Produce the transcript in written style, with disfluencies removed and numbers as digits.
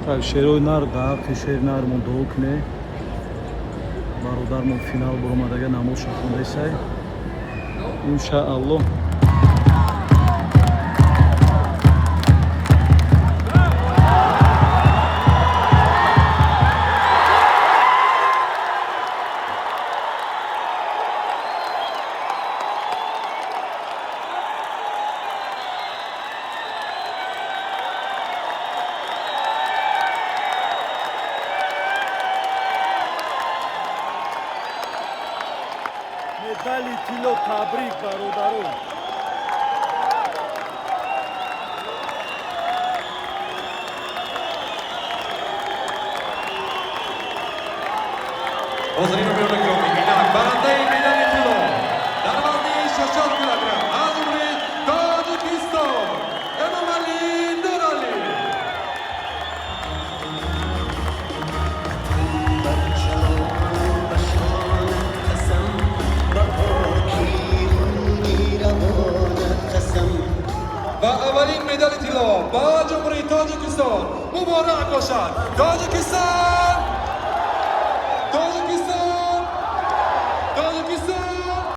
Так, шерои нар, дар ҳаққи шери нармон дуо куне. Бародармон финал буромадага, намозша хондесай, иншааллоҳ. Медали тилло, табрик, бародарон! Ҳозирину бинандагони гиромӣ, инак барандаи медали тилло дар вазни 60 килограмм аз Ҷумҳурии Тоҷикистон Эмомалӣ Нуралӣ. بر جان بشانت قسم، به پاکی خونی روانت قسم. Ва аввалин медали тилло ба Ҷумҳурии Тоҷикистон! Муборак бошад, Тоҷикистон!